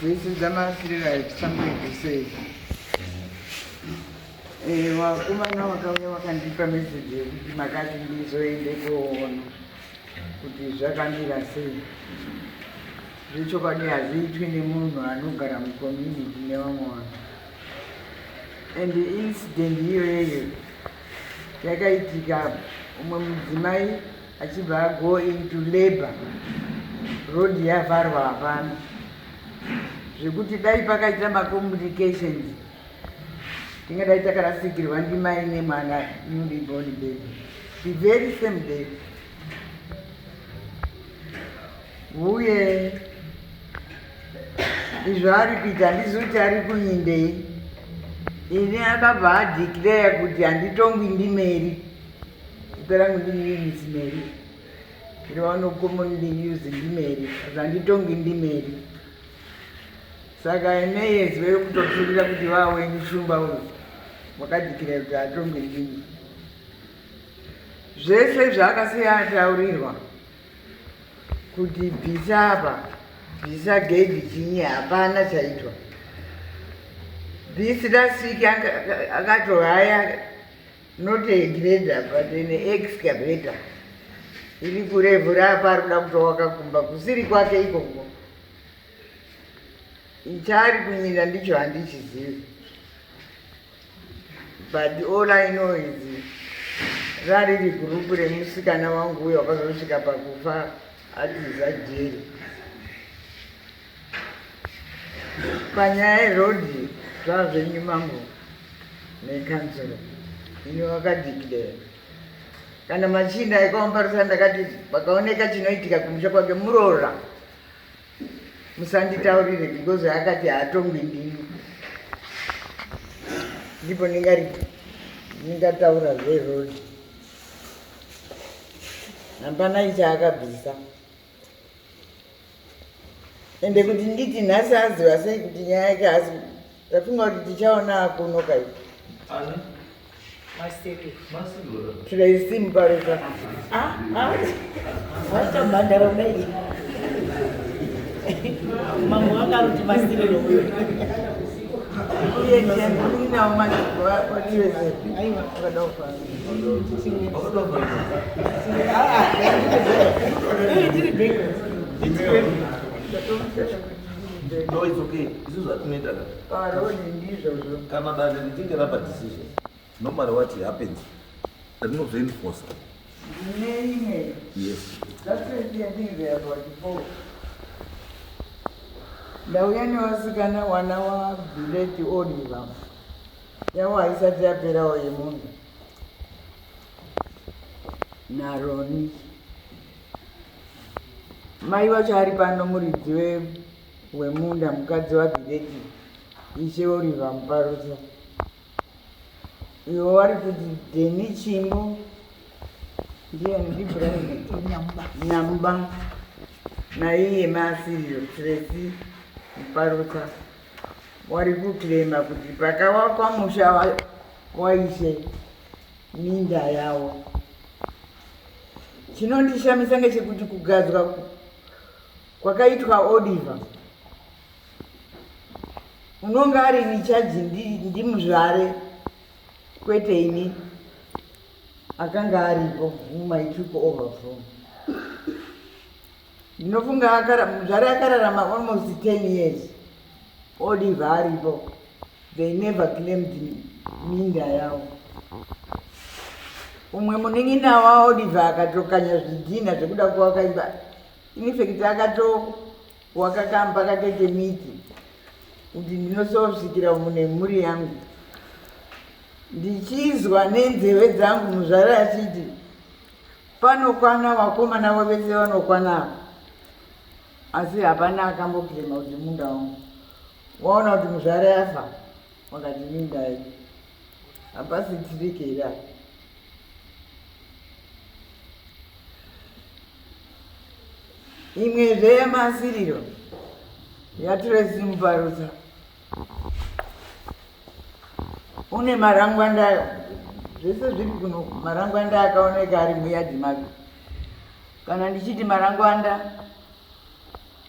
Dzese dzamasirira something to say. Vakomana vakauya vakandipa meseji yekuti makati ndizoende koona kuti zvakamira sei. Zvechokwadi hazviitwi nemunhu anogara mucommunity nevamwe vanhu. And incident iyoyeyo yakaitika umwe mudzimai achibva ago into labor, road yavharwa, hapana zvekuti dai pakaita macomplications tingadai takarasikirwa ndimai nemwana, newly born baby, the very same day. Uye izvo ari kuita, handizi kuti ari kunyindei. Ini akabva adeclare kuti handitongwi ndiMary. Zita rangu ndiEunice Mary, ravano commonly use ndiMary, asi handitongwi ndiMary. Saka ineyezi vekutoturira kuti vawenyu shumba uyu wakadeclare kuti hatongwi ndini. Zvese zvaakasiya ataurirwa kuti bvisa apa, bvisa gedhi, chinyi, hapana chaitwa. This last week akatohaya not a grader but an excavator iri kurevhura apa, ari kuda kutowaka kumba kusiri kwake ikoko. Chaari kunyinda ndicho handichizivi, but all I know is rariri gurupu remusikana wangu uyo wakazosvika pakufa atiza jeri. Panyaya yerodhi, zvazvenyu mambo nekanzuro. Ini wakadeclare kana machinda ekaombarisa, ndakati pakaoneka chinoitika kumusha kwake muroora musanditaurire, because akati haatongwi ndini. Ndipo ndingataura zverodhi, hapana ichaakabvisa. Ende kuti nditi nhasi aziva sei kuti nyaya yake hasi, tafunga kuti tichaona akuno kai. Ani? Masiri. Masiri. Tracy Muparutsa. Ah, ah. Waita mei. Mambo akaruti masiriro uyo. Uye ndinawo waTracy. Aiwa. Wakada kufamba. Ah, ah. Tiri backwards. No, it's okay. Isu zvatinoita ka. Parodi ndizvozvo. Kana dare richinge rapa decision, no matter what happens, rinozoenforce. Ndine imwe. Yes. ZaTracy, I think they are about four. Ndauya nevasikana wana waBileti Oliver. Yavo haisati yaperawo yemunhu. Naroni. Mai vacho ari pano, muridzi wemunda, mukadzi waBileti, Ishe Oliver Muparutsa. Ivo vari kuti Deni Chimbo ndiani, ndiBrian Nyamuba. Nyamuba naiye Masiriro Tracy Muparutsa wari kuclaima kuti pakawakwa musha waishe minda yavo. Chinondishamisa ngechekuti kugadzwa kwakaitwa Oliver unonga ari in charge ndimuzvare, kwete ini akanga aripo whom I took over from. Ndinofunga muzvare akararama almost 10 years Oliver aripo. They never claimed minda yavo. Umwe munin'ina waOliver akatokanya zvidhina zvekuda kuvaka imba. In fact akatowaka kamba kake kemiti kuti ndinososvikira mune mhuri yangu. Ndichizwa nenzeve dzangu muzvare achiti panokwana vakomana vo vese vanokwana apa, asi hapana akamboclaima kuti munda wangu. Waona kuti muzvare afa, wakati minda yedu. Hapasi trick here apa? Imwezve yemasiriro yaTracy Muparutsa, une marangwanda, zvese zviri kuno. Marangwanda akaoneka ari muyadhi make. Kana ndichiti marangwanda,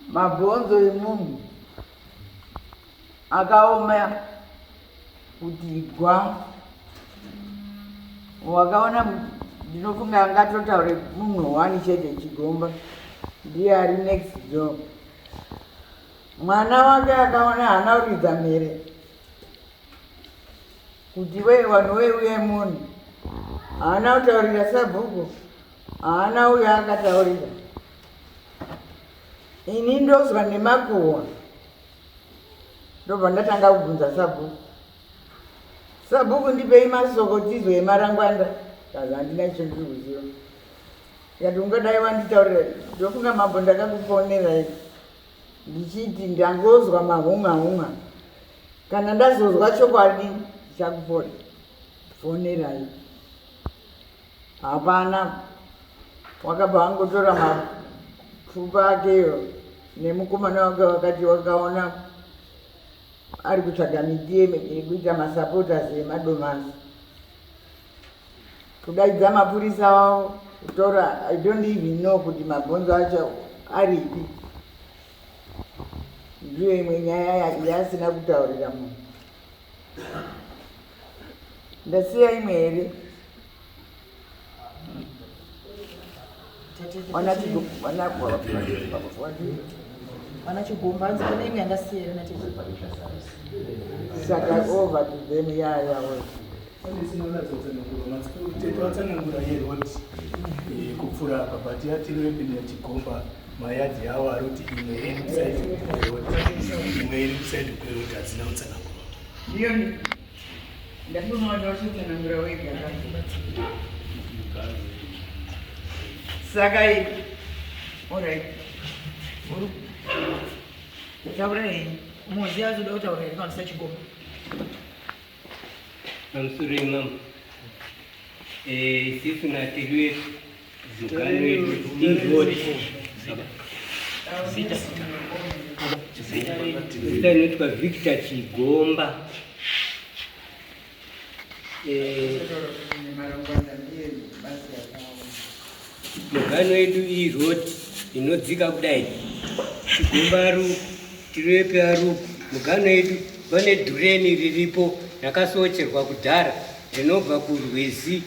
mabhonzo emunhu. Akaoma kuti gwa. Wakaona ndinofunga angatotaure munhu wani chete Chigomba ndiye ari next door. Mwana wake akaona haana kuridza mhere kuti wee vanhu wee uye munhu haana kutaurira sabhuku haana uyo akataurira ini ndozwa nemakuhwa ndobva ndatanga kubvunza sabhuku sabhuku ndipei masoko tizwe emarangwanda kazi handina icho ndiri kuziva ndikati ungadai wanditaurira ndofunga mambo ndakakufonerai ndichiti ndangozwa mahunga hunga kana ndazozwa chokwadi ndichakufonerai hapana wakabva angotora mapfupa akeyo nemukomana wake wakati wakaona ari kutsvaga miti yekuita masupporters emadomasi kudaidza mapurisa wavo kutora i don't even know kuti mabhonzo acho aripi ndiyo imwe nyaya yaasina kutaurira munhu ndasiya imwe here Vana Chigomba hanzi pane imwe yandasiya here natete? Saka over to them ya ya we. Tete watsanangura yeroti kupfuura apa but yatiri Chigomba mayadhi awo ari kuti imwe iri kusaidi kweroti imwe iri kusaidi kweroti hadzina kutsanangurwa. Ndiyo ndafunga kuti wachitsanangura wega. Saka alright. Uri kutaura henyu. Muzi azoda kutaura here kana Chigomba? Pamusoro imamo isisu natiri mugano wedu irori zita inoitwa Victor Chigomba. Marangwanda ndiye basi yakaoma. Mugano wedu iroti inodzika kudai Chigomba aruku Tirepe aruku mugano wedu pane dhureni riripo rakasocherwa kudhara rinobva kurwizi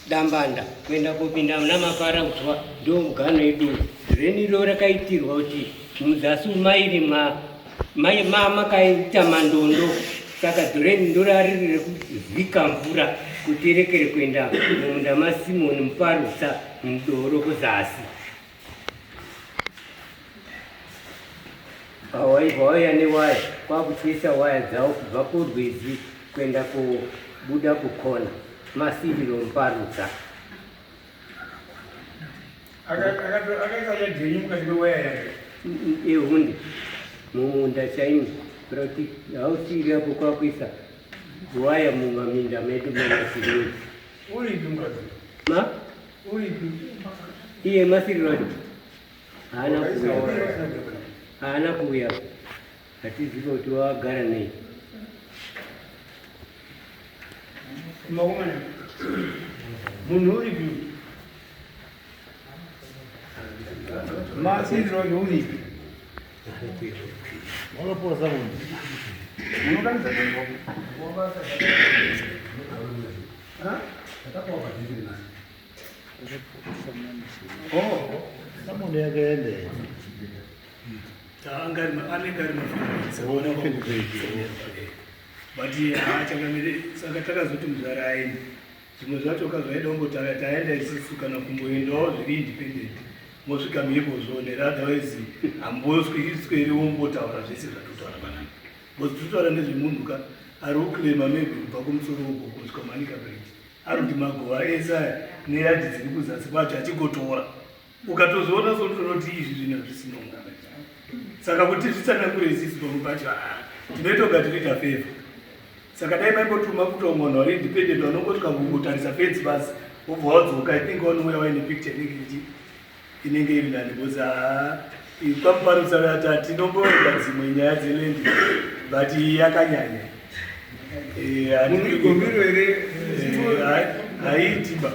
Dambanda kuenda kopinda muna Maparaudzwa ndo mugano wedu. Dhureni iro rakaitirwa kuti muzasi mairi makaita mandondo saka dhureni ndorariri rekuvhika mvura kuti irekere kuenda mumunda maSimoni Muparutsa mudoro kuzasi. Waibva wauya newaya kwakutyisa waya dzavo kubva kurwizi kuenda kubuda kukona masiriro Muparutsa. Akaisa yadhi yenyu mukati mewaya yake. Ehunde mumunda chaimo kuti hausiri apo kwakuisa waya mumaminda medu mamasiriro. Uripi mukadzi? Ma Uripi? Iye masiriro acho haana kuuya, haana kuuya, hatizivi kuti wagara nei. Makomana. Munhu uripi? Masiriro acho uripi? Wakaposa munhu. Munokanisa nhengo. Ha? Oh. Samunhu yakaenda. Angari anenge ari Ona maFilipi. But haachangamire saka takazoti muzvara aende zvimwe zvacho kazvaida kungotara taenda isusu kana kumboendawo zviri independent mosvika muimbozvionera otherwise hambosweri wombotaura zvese zvatotaura panapa because totaura nezvemunhu ka ari kuclaima maybe kubva kumusoro uko kusvika Manica Bridge ari kuti magova ese aya neyadhi dziri kuzasi kwacho achigotora ukatozviona sotoona izvi zvinhu hazvisina ungana saka kuti zvitsanangure isisu pamwe pacho tinoita kunga tinoita favour saka dai maimbotuma kuti munhu ari independent vanongosvika kungotarisa fenzi basi wobva wadzoka i think vanouya vaine picture inenge ichi inenge iri nani because haa kwamuparutsa tinomboenda dzimwe nyaya dzeland but iyi yakanyanya Gombiro here? Haiitiba.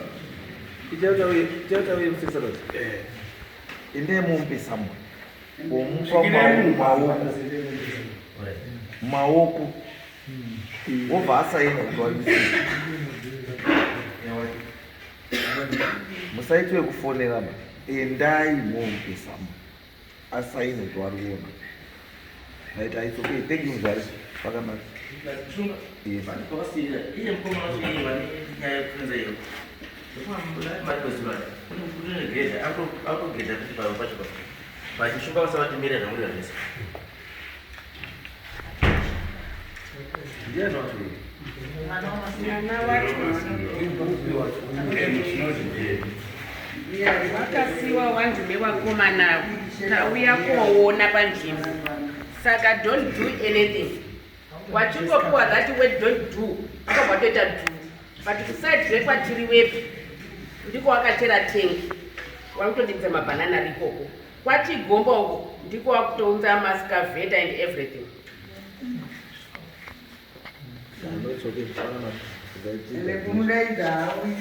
Ichauya musesaroti. Inde mumpe someone. Womupa maoko. Maoko wobva asaina kuti warisii. Musaite wekufonera ba, endai momupesa asaine kuti wariona. Right, it's okay. Thank you muzvari. Pakanaka. Yes. Iye mukoma wacho iye vane nyaya yekufunza iyo. Akugedha kuti paro pacho pachishumba vasavatimira zvamurira zvese. Ndiani wacho? Mwana wacho vakasiwa wanzi nevakomana, tauya koona panzvimbo, saka don't do anything. Wachingopiwa that word "don't do", akabva toita do. But kuside rekwatiri wepi ndiko wakachera tengi, wakutodidza mabhanana rikoko. Kwachigomba uko ndiko wakutounza maexcavator and everything. No, it's okay. Pakanaka. Ende kumudaidza hawi.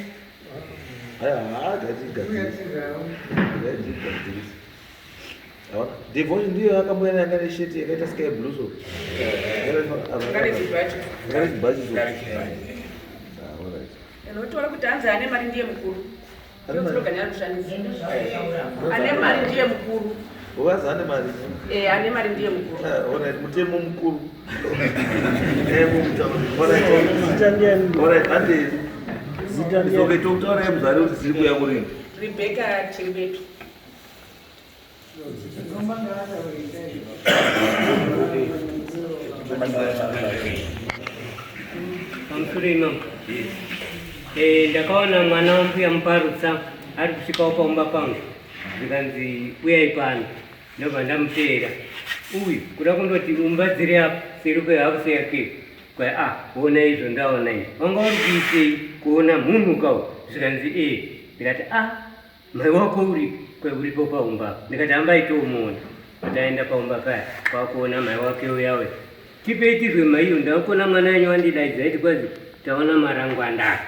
Haya, ngatigadzirisa. Uyatizawi. Ngatigadzirisa. Aona? Devotion ndiyo yakamboenda yanga nesheti yakaita sky blue so. Ngane chibhachi. Ngane chibhachi so. Ah, all right. Unotora kuti hanzi ane mari ndiye mukuru. Ane mari? Ndinodzinoga kushandisa. Ane mari ndiye mukuru. Ukazi ane mari. Eh, ane mari ndiye mukuru. Ah, all right, mutemo mukuru. Mutemo mutauri. All right. Zita ndiani? All right, hande. Zita It's okay, ndiani? tokutaura muzvari kuti dziri kuya kurini. Rebecca Chiribepi. Chigomba ngaasauita. Pamusoro imamo. Ndakaona mwana wambuya Muparutsa ari kusvikawo paumba pangu, ndikanzi uyai pano, ndobva ndamuteera. Uyu kuda kundoti umba dziri apa seri kwehouse yake kwai, a ona izvo, ndaona izvo, wanga uri kuitei kuona munhu kau? Zvikanzi e, ndikati a mai wako uri kwai uripo paumba apa. Ndikati hambai tomuona. Pataenda paumba paya kwakuona mai wake uyawe, tipei tirwe maiyo, ndakona mwana wenyu wandidaidza iti kwazi taona marangwanda.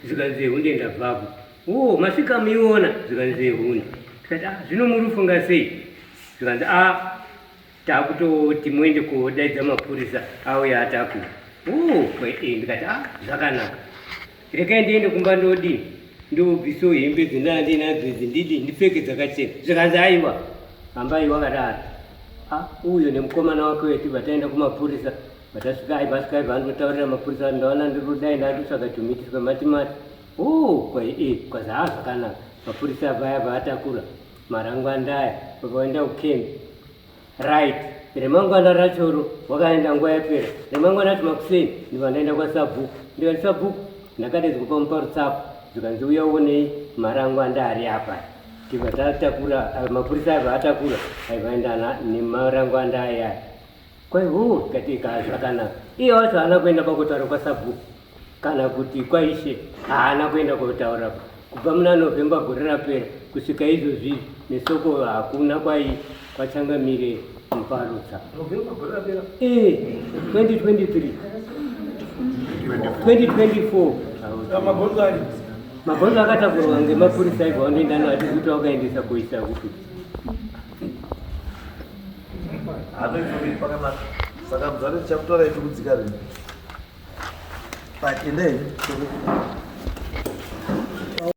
Zvikanzi hunde ndabvapo o masvika muiona. Zvikanzi hunde. Tikati a zvino muri kufunga sei? Zvikanzi a takutoti muende kodaidza mapurisa auya atakura. O ndikati a zvakanaka, rekai ndiende kumba, ndodini, ndobvisawo hembe dzindaa ndinadzo idzi, ndidi ndipfeke dzakachena. Zvikanzi aiwa, hambai wakadaro. A uyo nemukomana wake wetu vataenda kumapurisa. Vatasvika aibva asvika aibva andotaurira mapurisa, ndaona ndiri kudai, ndatotsvaga tumitiswa matimati o kwai e kwazi ha zvakanaka. Mapurisa vaya vaatakura marangwandaya vakaenda kukembi. Right, remangwana rachoro wakaenda nguva yapera. Remangwana racho makuseni ndibva ndaenda kwasabhuku. Ndikati sabhuku, ndakadaidzwa pamuparutsapo, zvikanzi uya uonei marangwanda ari apa. Tibva tatakura mapurisa aibva atakura aibva aenda nemarangwanda aya. Kwai hu tikati ka zvakanaka. Iye wacho haana kuenda pakutaura kwasabhuku kana kuti kwaishe, haana kuenda kotaura kubva muna November gore rapera kusvika izvozvizvi. Nesoko hakuna kwai kwachangamire Muparutsa. November gore rapera. 2023, 2024. Mabhonzo ari? Mabhonzo akatakurwa ngemapurisa aibva vandoenda nawo, atizi kuti wakaendesa kuisa kupi. Hatoitokei, pakanaka. Saka muzvari tichakutaura iti kudzika rini. But endai.